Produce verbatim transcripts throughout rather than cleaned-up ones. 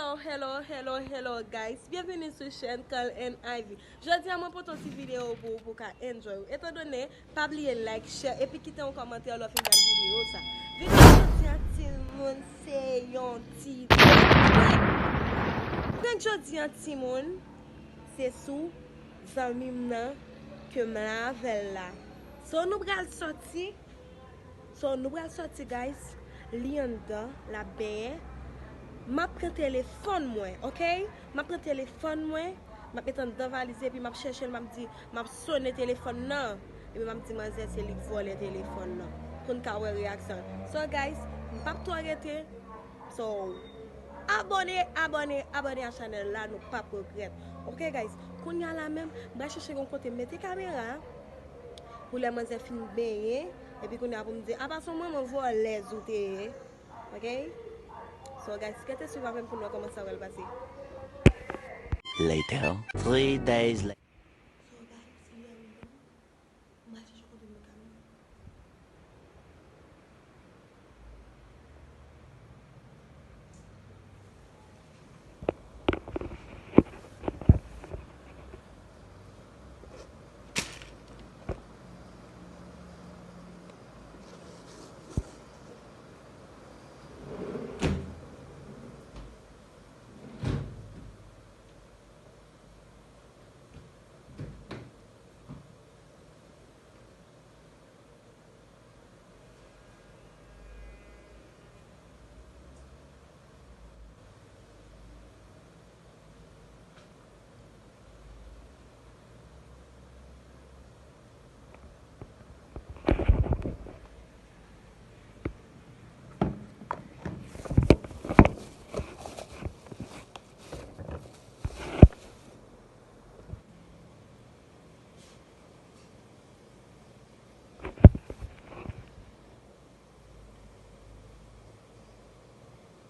Hello, hello, hello, hello, guys. Byenvini sou chèn Carl and Ivy. Jodi a, mwen pote yon ti videyo pou ou, pou w ka enjoy ou. Etandone, pa bliye like, share, epi kite yon kòmantè lè w fin gade videyo sa. Videyo jodi a, timoun, se yon ti prank. Prank jodi a, timoun, se sou zanmi m nan ke m la avè l la. So, nou pral sòti. So, nou pral sòti, guys. Li anndan, l ap benyen. M ap pran telefòn mwen, oke? M ap pran telefòn mwen, m ap met anndan valiz epi m ap chèche l, m ap di, m ap sone telefòn nan. Epi m ap di manzè se li k vòlè telefòn nan. Pou n ka wè reyaksyon l. So, guys, m p ap twò rete. So, abòne, abòne, abòne a chanèl la, nou p ap regrèt. Oke, guys, kounye a la menm, m pral chèche yon kote m mete kamera a. Pou lè manzè fin benyen, epi kounye a pou m di, apa se yon manman vòlèz ou te ye. Oke? So, guys, rete swiv avè m pou n wè kòman sa pral pase. Later. Three days later. So, guys, li anndan. M pral chèche kote m met kamera.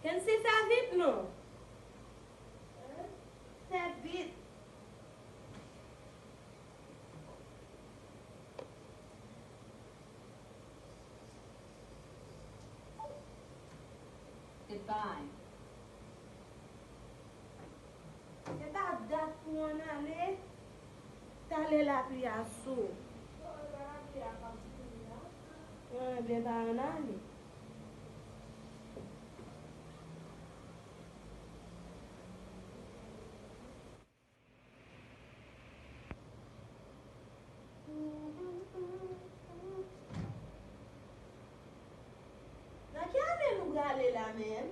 Kensi, fè vit non. Fè vit. Goodbye. Se pa dat pou ann ale. Talè lapli a sou. Ann, ben pa ann ale. Nan ki ane nou prale la menm?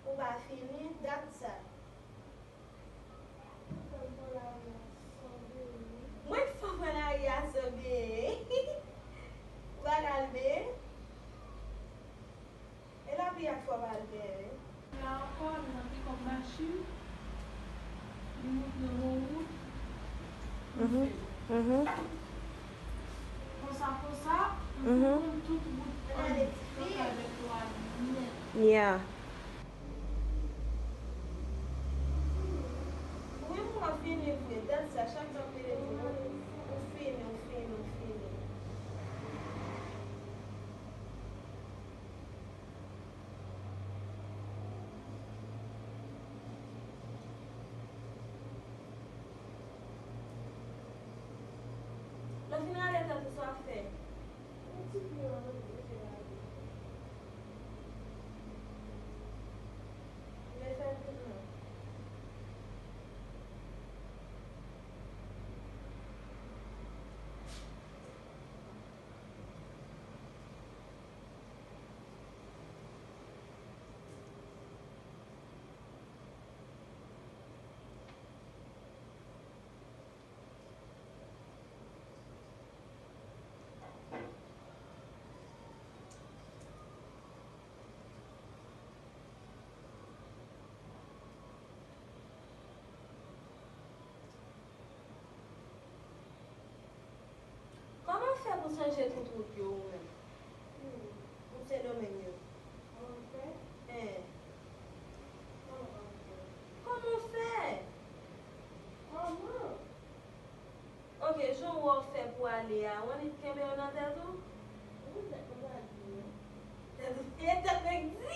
Ou pa fini dat sa. Mwen fò pran lari a san benyen. Ou pa ka al benyen? E lapli a k fè w pa al benyen? La ankò, li nan pikòp machin, li monte yon wout, li fè. Konsa, konsa, li konn tout wout an, tout avèk twa nèt. Yeah. Ou menm ou ap fini vre, dat sa, chak jan w rele di mwen, ou fini, ou fini, ou fini. Lè w fin rale tèt ou, sa w ap fè? Yon ti pye w ap mete la. Vle fè tout non. Kòman w fè pou sonje tout wout yo ou menm? Wout Sendomeng yo. Kòman w fè? Hein. Kòman w fè? Kòman w fè? Kòman? Ok, jan w wè w fè pou ale a, w annik kenbe yo nan tèt ou? Wi, tèt mwen pa di non. Tèt ou, e tèt nèg di!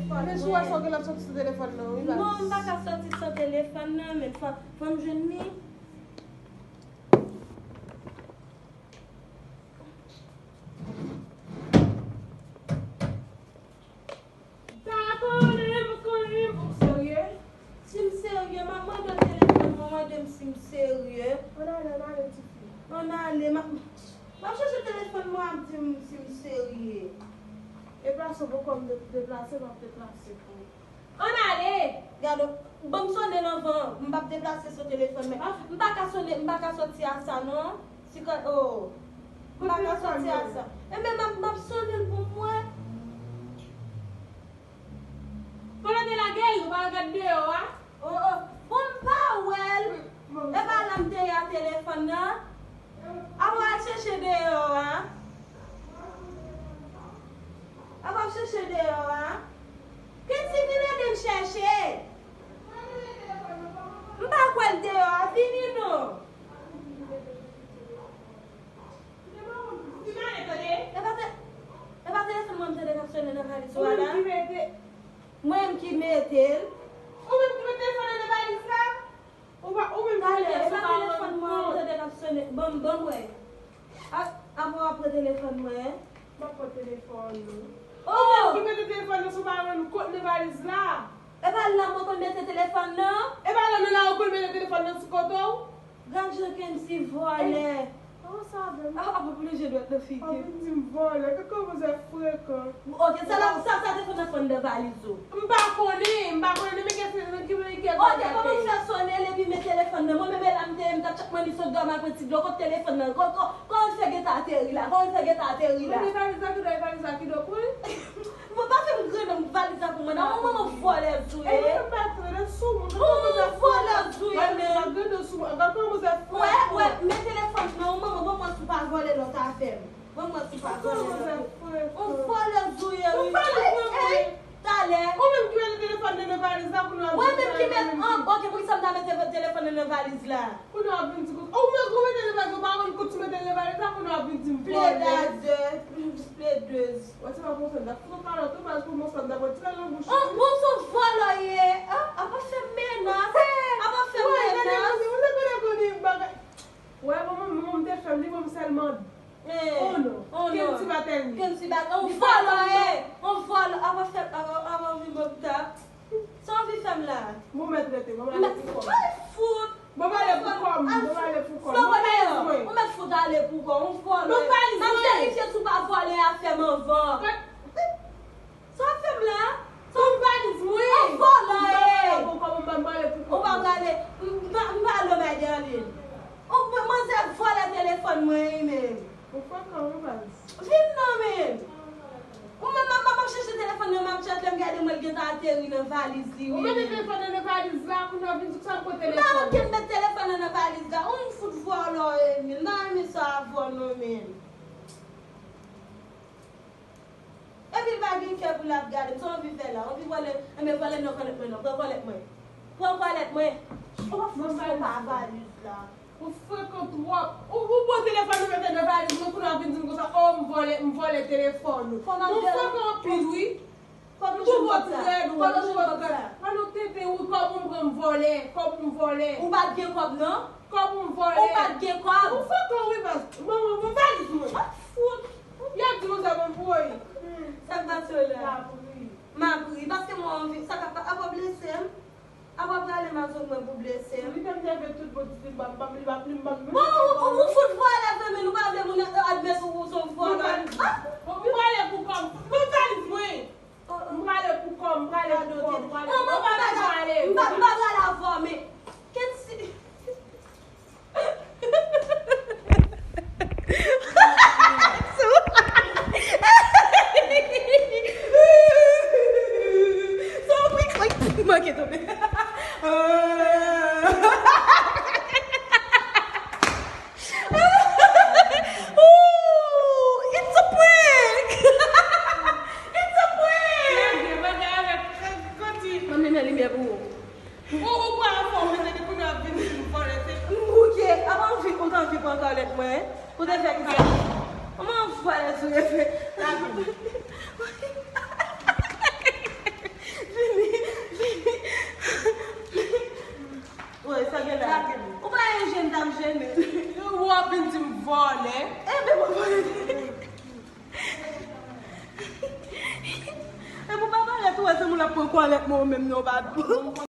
telefòn mwen. Men si w wè sa w gen l ap sòti sou telefòn nan, wi, baz. Non, m pa ka sòti san telefòn nan, men fò, fò m jwenn li. Ta konnen m, konnen m. Ou serye? Si m serye, m ap mande w telefòn mwen, mande m si m serye. Ann ale, ann ale, tifi. Ann ale, m ap, m ap chèche telefòn mwen, ap di m si m serye. Deplase, poko m de-, deplase, m ap deplase pou ou. Ann ale! Gade, ban m sonnen l anvan. M p ap deplase sou telefòn, men m pa ka sonnen, m pa ka sòti a sa, non. Si ka, oh. M pa ka sòti a sa. Enben, m ap, m ap sonnen l pou m wè. Kote w te lage l, ou pa gad deyò a? Oh, oh. Bon, m pa wè l. E pa la m te ye a telefòn nan. Apa w al chèche deyò a? Apa w chèche deyò a? Kensi, vin ede m chèche. M pa kwè l deyò a, vini non. E pa te-, e pa telefòn mwen m tande k ap sonnen nan valiz ou a la? Mwen menm ki mete l. Ou menm ki mete telefòn nan nan valiz la? Ou pa, ou menm ki mete l, se pa w rann kont. Talè, e pa telefòn mwen m tande k ap sonnen. Ban m, ban m wè. A, apa w ap pran telefòn mwen? M ap pran telefòn ou. Ou menm ki mete telefòn nan, se w pa rann kont nan valiz la. E pa la mwen konn mete telefòn nan? E pa la nan la ou konn mete telefòn nan sou kote w? Gad jan Kensi vòlè. Kòman sa avè m? A, apa plonje dwèt nan figi m. Ap vin di m vòlè. Gad kòman manzè frekan. Ok, sa la, sa, sa te fè nan fon de valiz ou. M pa konnen, m pa konnen, men kèk nan ki men kèk. Ok, kòman fè sonnen l epi men telefòn nan? Mwen menm e la m te ye, m t ap chak mwen li sot dòmi ak yon ti dlo. Kot telefòn nan? Kò-, kò-, kòman l fè gentan ateri la? Kòman l fè gentan ateri la? Men valiz la, ki dòmi valiz la, ki dòmi. Mwen pa fè m grangou valiz la pou mwen. Nan, yon manman vòlèz ou ye. Ou manman vòlèz ou ye, men. Wè, wè, men telefòn nan, yon manman, bon, mwen si w pa vòlè lòt afè m. Bon, mwen si w pa vòlè lòt afè m. Yon vòlèz ou ye, wi. Talè. Ou menm ki mete telefòn nan nan valiz la pou nou ap. Mwen menm ki mete, an, ok, poukisa m ta mete telefòn nan nan valiz la? Kounye a w ap vin di kout. Ou mete, ou mete nan valiz, ou pa rann kont ou mete nan valiz la, kounye a w ap vin di m vòlè. Pledazè, pledez. Wè, se pa konsa, m t ap fout ou kalòt, ou baz, pou mwen sa, m t ap wè ti kal nan bouch ou. Bon, se yon vòlè w ye. Apa fè m menas. Apa fè m menas. Wè, gade, mwen te konnen, mwen te konnen bagay. Wè, bon, mwen, mwen, mwen te fè m, li, mwen, sèlman. Oh non. Kensi pa tèl li. Kensi pa tèl. On vòlè, eh. On vòlè. Apa fè, apa, apa vin ban m tap. Sa w anvi fè m la? Bon, mèt rete, bon, m ale pou kò m. Ay, fout. Bon, m ale pou kò m, bon, m ale pou kò m. Bon, valiz mwen. Ou mèt fout ale pou kò w, on vòlè. Bon, valiz mwen. M ap verifye si w pa vòlè afè m anvan. Sa w ap fè m la? Sa w ap valiz mwen? On vòlè, eh. Bon, kòman m pa prale pou kò m? Ou pa prale. M pa, m pa ale, Magali. On manzè vòlè telefòn mwen, wi, men. Ou frekan, wi, baz. Vin non, men. Ou menm, m ap, m ap chèche telefòn nan, m ap chèche, lè m gade, m wè l gentan ateri nan valiz li, wi. Ou mete telefòn nan nan valiz la, kounye a w vin di sa m pran telefòn. M pa rann ke m met telefòn nan nan valiz la. Ou m fout vòlè, Emil. M pa renmen sa avè w non, men. Epi l pa gen kè pou l ap gade m. Sa w anvi fè la? W anvi vòlè? Enben, vòlè nan kòlèt mwen non. Pran kòlèt mwen. Pran kòlèt mwen. Ou pa fout fè pa valiz la. Ou frekan twòp. Ou, ou pran telefòn ou mete nan valiz mwen, kounye a w ap vin di m konsa, o, m vòlè, m vòlè telefòn ou. Ou frekan anpil, wi. Ou fout rèd, ou fout rèd. Pran nan tete, wi, kòb ou m pran m vòlè, kòb ou m vòlè. Ou pa t gen kòb, non? Kòb ou m vòlè. Ou pa t gen kòb. Ou frekan, wi, baz. Manman, bon, valiz mwen. Fout. Y ap di konsa, bon, pou woy. Sa k pase w la? Lapri. M ap ri, paske mwen anvi, sa k ap, ap blese m. Ap prale m ak zòt mwen pou blese m. Li menm te vle tout bon ti plim, plim, plim, plim, plim. Bon, ou, ou, ou fout vòlè vre, men nou pa vle moun admèt ou, ou se yon vòlè. Ah! M prale pou kò m. M prale pou kò m, m prale pou kò m, m prale pou kò m. Manman, m pa prale, m pa, m pa prale avè w, men kensi. So quick, like, manke tonbe. Ooh, it's a prank! It's a prank! Mwen menm limyè pou ou. Ou, ou pral fè w mete depi nou ap vin di m vòlè, se m bouke. Apa w anvi, ou t anvi pran kalèt mwen, wi? Ou te fè kisa? Kòman vòlè sou refe? Vini, vini. Woy, sa gen la. Ou pa yon jèn dam jèn. Ou ap vin di m vòlè. Enben, mwen vòlè. E pou pa parèt, ou wè, se moun ap pran kalèt mwen, ou menm non, pa.